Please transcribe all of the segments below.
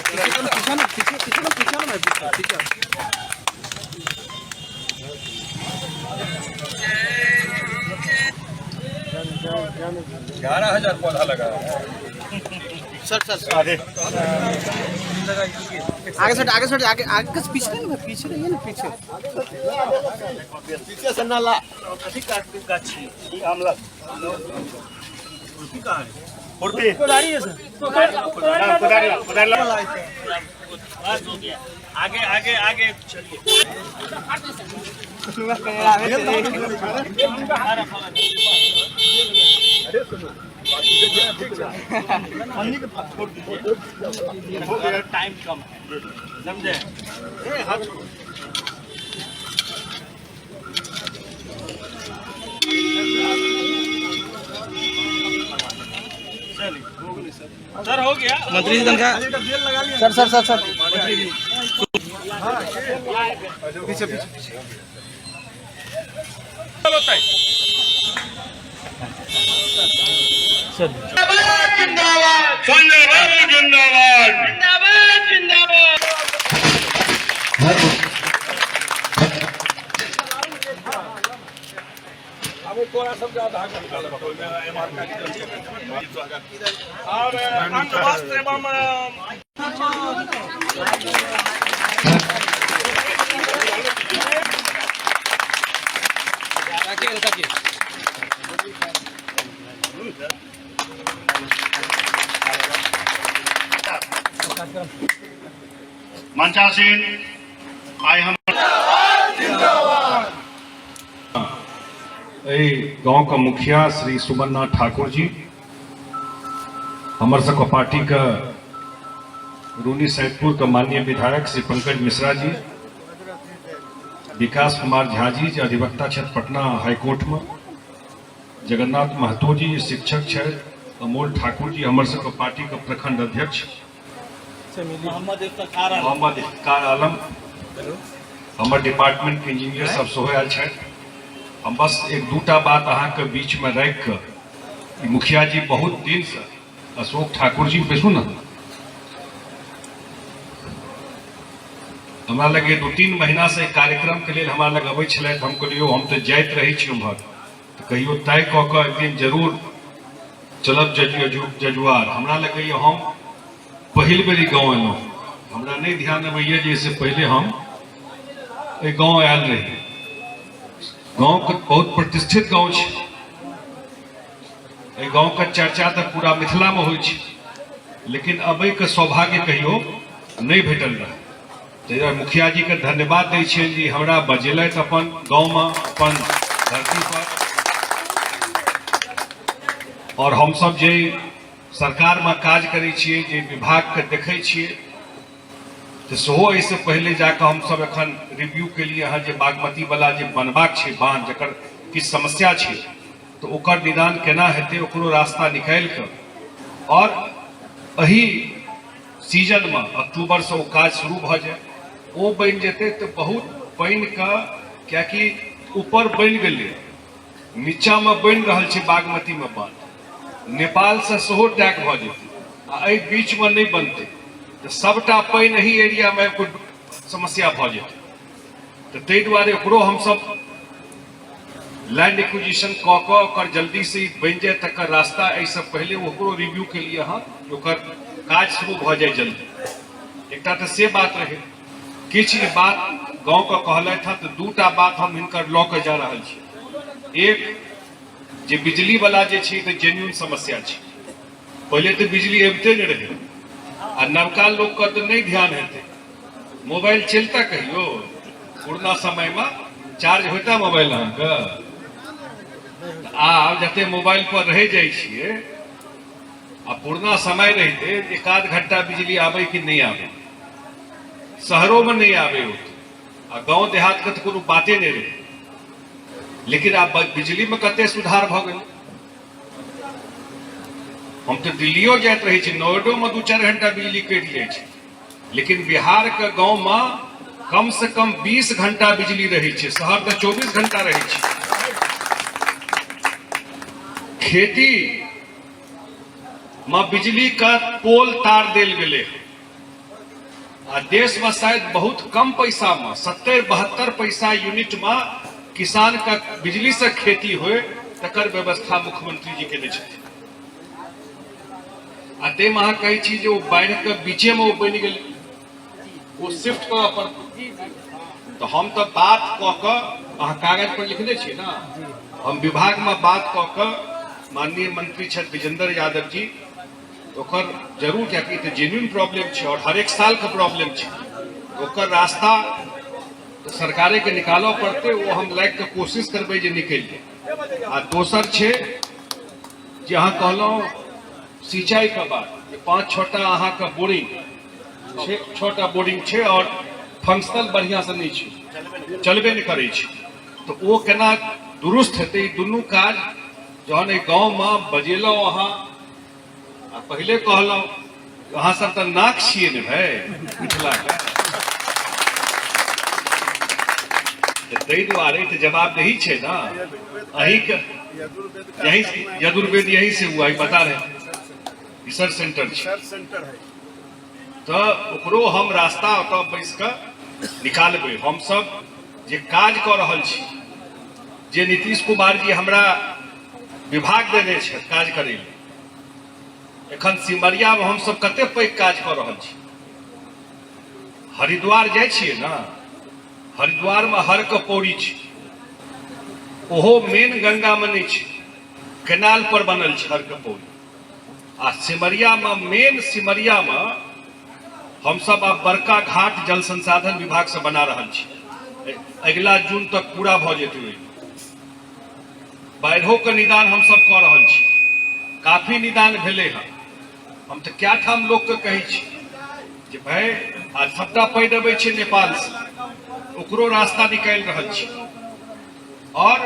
पीछे ना, पीछे पीछे ना, पीछे ना भाई, पीछे पीछे। 11,000 पौधा लगा। सर सर, आगे सर, आगे सर, आगे आगे, पीछे नहीं ना, पीछे नहीं है ना, पीछे। पीछे से नाला। आमला खुरपी कुदारी है सर। कुदारी कुदारी। आगे आगे आगे चलिए। टाइम कम है, समझे? सर हो गया। मंत्री जी तनखा। सर सर सर सर, पीछे पीछे पीछे। संजय बाबू जिंदाबाद। जिंदाबाद जिंदाबाद। और अंग वस्त्र एवं मंचासीन आइ हम एहि गांव का मुखिया श्री सुमन नाथ ठाकुर जी, हमर सबके पार्टी के रूनी सैदपुर के माननीय विधायक श्री पंकज मिश्रा जी, विकास कुमार झा जी जे अधिवक्ता छथि पटना हाईकोर्ट में, जगन्नाथ महतो जी जे शिक्षक छथि, अमोल ठाकुर जी हमर सबके पार्टी के प्रखंड अध्यक्ष, मोहम्मद इफ्तार आलम, मोहम्मद इफ्तार आलम, हमर डिपार्टमेंट के इंजीनियर सब सेहो आयल छथि। हम बस एक दूटा बात अहाँके बीचमे राखि कऽ, ई मुखिया जी बहुत दिनसँ, अशोक ठाकुर जी बैसू ने, हमरा लग 2-3 महीना से कार्यक्रम के लेल हमरा लग अबै छलथि। हम कहलियौ हम तऽ जाइत रहै छी उम्हर, तऽ कहियो तय कऽ कऽ एक दिन जरूर चलब जजुआर। हमरा लगैए हम पहिल बेर ई गाँव एलहुँ, हमरा नहि ध्यान अबैए जे एहिसँ पहिले हम एहि गाँव आयल रही। गाँवके बहुत प्रतिष्ठित गाँव छै, एहि गाँवके चर्चा तऽ पूरा मिथिलामे होइ छै, लेकिन अबैके सौभाग्य कहियो नहि भेटल रहै। ताहि दुआरे मुखिया जीके धन्यवाद दै छियनि जे हमरा बजेलथि अपन गाँवमे, अपन धरती पर। और हमसब जे सरकारमे काज करै छियै, जे विभागके देखै छियै, तऽ सेहो एहिसँ पहिले जाकऽ हमसब एखन रिव्यू केलियै हँ जे बागमती वाला जे बनबाक छै बांध, जकर किछु समस्या छै, तऽ ओकर निदान केना हेतै, ओकरो रास्ता निकालि कऽ और एहि सीजनमे अक्टूबरसँ ओ काज शुरू भऽ जाय। ओ बनि जेतै तऽ बहुत पानिके, कियाकि ऊपर बनि गेलै, नीचाँमे बनि रहल छै बागमतीमे बांध, नेपालसँ सेहो टैग भऽ जेतै आ एहि बीचमे नहि बनतै तऽ सबटा पानि एहि एरियामे कोइ समस्या भऽ जेतै। तऽ ताहि दुआरे ओकरो हमसब लैंड एक्विजिशन कऽ कऽ ओकर जल्दीसँ ई बनि जाय तकर रास्ता, एहिसँ पहिले ओकरो रिव्यू केलियै हँ, ओकर काज शुरू भऽ जाय जल्दी। एकटा तऽ से बात रहै। किछु ई बात गाँवके कहलथि हँ, तऽ दूटा बात हम हिनकर लऽ कऽ जा रहल छी। एक जे बिजली वाला जे छै तऽ जेन्यून समस्या छै। पहिले तऽ बिजली अबिते नहि रहै आ नवका लोकके तऽ नहि ध्यान हेतै। मोबाइल चलता कहियो पुरना समयमे चार्ज होता मोबाइल अहाँके? आब जते मोबाइल पर रहि जाइ छियै, आ पुरना समय रहिते एक आध घंटा बिजली आबै कि नहि आबै, शहरोमे नहि आबै ओते, आ गाँव देहातके तऽ कोनो बाते नहि रहै। लेकिन आब बिजलीमे कते सुधार भऽ गेलै। हम तऽ दिल्लियो जाइत रहै छी, नोएडोमे 2-4 घंटा बिजली कटि जाइ छै, लेकिन बिहारके गाँवमे कम से कम 20 घंटा बिजली रहै छै, शहर तऽ 24 घंटा रहै छै। खेती मे बिजली का पोल तार देल गेलै। आ देश में शायद बहुत कम पैसा में 70-72 पैसा यूनिट में किसान का बिजली से खेती होए तकर व्यवस्था मुख्यमंत्री जी केने छथिन। आ ताहिमे अहाँ कहै छी जे ओ बाढ़िके बीचेमे ओ बनि गेलै, ओ शिफ्ट करऽ पड़तै। तऽ हम तऽ बात कऽ कऽ, अहाँ कागज पर लिखने छी ने, हम विभागमे बात कऽ कऽ माननीय मंत्री छथि विजेंद्र यादव जी, ओकर जरूर, कियाकि तऽ जेन्युइन प्रॉब्लम छै और हरेक सालके प्रॉब्लम छै, ओकर रास्ता तऽ सरकारेके निकालऽ पड़तै। ओ हम लागि कऽ कोशिश करबै जे निकलि जाय। आ दोसर छै जे अहाँ कहलहुँ सिंचाईके बात, जे 5-6टा अहाँके बोरिंग छै, 6टा बोरिंग छै और फंक्शनल बढ़िआँसँ नहि छै, चलबे नहि करै छै, तऽ ओ केना दुरुस्त हेतै? ई दुनू काज जहन एहि गाँवमे बजेलहुँ अहाँ आ पहिले कहलहुँ, अहाँ सब तऽ नाक छियै ने भाय मिथिलाके, ताहि दुआरे तऽ जवाबदेही छै ने अहीँके। यही यजुर्वेद यही से हुआ, बता रहे रिसर्च सेंटर छै, तऽ ओकरो हम रास्ता ओतऽ बैस कऽ निकालबै। हमसब जे काज कऽ रहल छी, जे नीतीश कुमार जी हमरा विभाग देने छथि काज करै लेल, एखन सिमरियामे हमसब कते पैघ काज कऽ रहल छी। हरिद्वार जाइ छियै ने, हरिद्वारमे हर के पौड़ी छै, ओहो मेन गंगामे नहि छै, केनाल पर बनल छै हर के पौड़ी। आ सिमरियामे, मेन सिमरियामे हमसब आब बड़का घाट जल संसाधन विभागसँ बना रहल छी, अगिला जून तक पूरा भऽ जेतै। ओहिमे बाढ़िओके निदान हमसब कऽ रहल छी, काफी निदान भेलै हँ। हम तऽ कए ठाम लोकके कहै छी जे भाय, आ सबटा पानि अबै छै नेपालसँ, ओकरो रास्ता निकालि रहल छी। और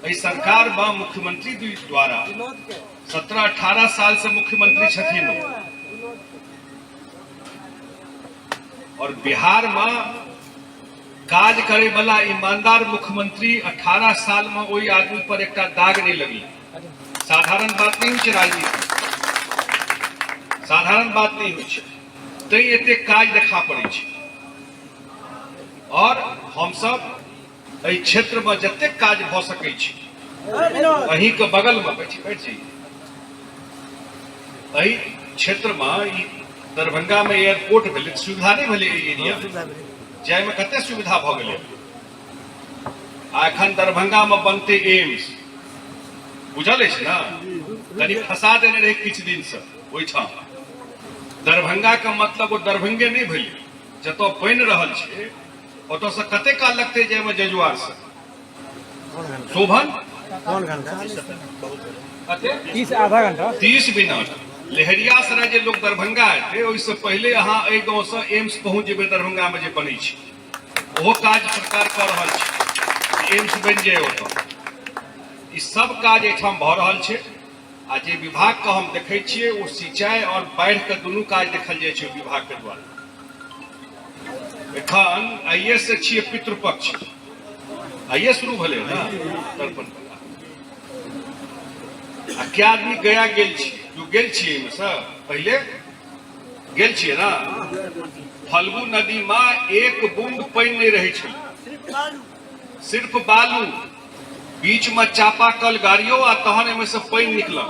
एहि सरकारमे मुख्यमंत्री द्वारा 17-18 साल से मुख्यमंत्री छथिन ओ, और बिहार में काज करे वाला ईमानदार मुख्यमंत्री 18 साल में ओहि आदमी पर एकटा दाग नहीं लगलै। साधारण बात नहीं होइ छै राजनीति, साधारण बात नहीं होइ छै, तैं एते काज देखा पड़ै छै। और हमसब एहि क्षेत्र में जतेक काज भऽ सकै छै, अहींके बगलमे बैठ बैठ जाइए, एहि क्षेत्रमे ई दरभंगामे एयरपोर्ट भेलै, सुविधा नहि भेलै एहि एरियामे जाहिमे कते सुविधा भऽ गेलै। आ एखन दरभंगामे बनतै एम्स, बुझल अछि ने, कनि फंसा देने रहै किछु दिनसँ ओहिठाम। दरभंगाके मतलब ओ दरभंगे नहि भेलै, जतऽ बनि रहल छै ओतऽसँ कते काल लगतै जायमे जजुआरसँ शोभन? कते? 30 आधा घंटा। 30 मिनट। लहेरियासराय जे लोक दरभंगा एतै, ओहिसँ पहिले अहाँ एहि गाँवसँ एम्स पहुँच जेबै, दरभंगामे जे बनै छै। ओहो काज सरकार कऽ रहल छै, एम्स बनि जाय ओतऽ। ई सब काज एहिठाम भऽ रहल छै। आ जे विभागके हम देखै छियै, ओ सिंचाई और बाढ़िके दुनू काज देखल जाइ छै ओहि विभागके द्वारा। एखन आइए से छियै पितृपक्ष, आइए शुरू भेलै ने तर्पण। आ क्या आदमी गया गेल छी? जो गेल छियै एहिमे से पहिले गेल छियै ने, फल्गु नदी में एक बूंद पानि नहि रहै छै, सिर्फ बालू। बीच में चापाकल गाड़ियो आ तहन एहिमे से पानि निकलल।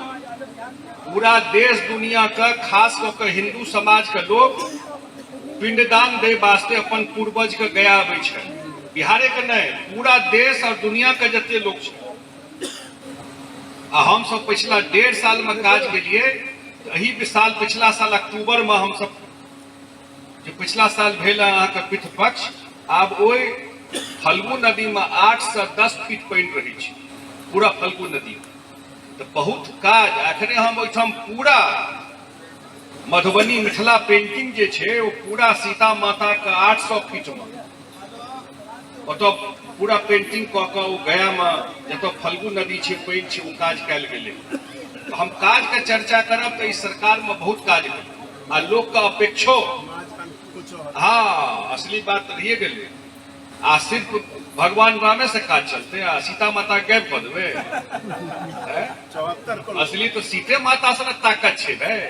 पूरा देश दुनिया के, खास कऽ के हिंदू समाज के लोग पिंडदान दै वास्ते अपन पूर्वज के गया आबै छै। बिहारे के नहि, पूरा देश और दुनिया के जते लोग छै। आ हम सब पिछला 1.5 साल में काज केलिए, एहि साल, पिछला साल अक्टूबर में हम सब जे पिछला साल भेल अहाँके पितृपक्ष, आब ओहि फल्गु नदी में 8 से 10 फीट पानि रहै छै पूरा फल्गु नदी। तऽ बहुत काज अखने हम ओहिठाम पूरा मधुबनी मिथिला पेंटिंग जे छै, ओ पूरा सीता माता के 800 फीट में ओतऽ पूरा पेंटिंग कऽ कऽ ओ गयामे जतऽ फल्गु नदी छै, पानि छै, ओ काज कयल गेलै। तऽ हम काजके चर्चा करब तऽ ई सरकारमे बहुत काज भेलै आ लोकके अपेक्षो। हाँ, असली बात तऽ रहिए गेलै। आ सिर्फ भगवान रामे से काज चलते आ सीता माता गायब कऽ देबै? असली तऽ सीते माता से ने ताकत छै भाय।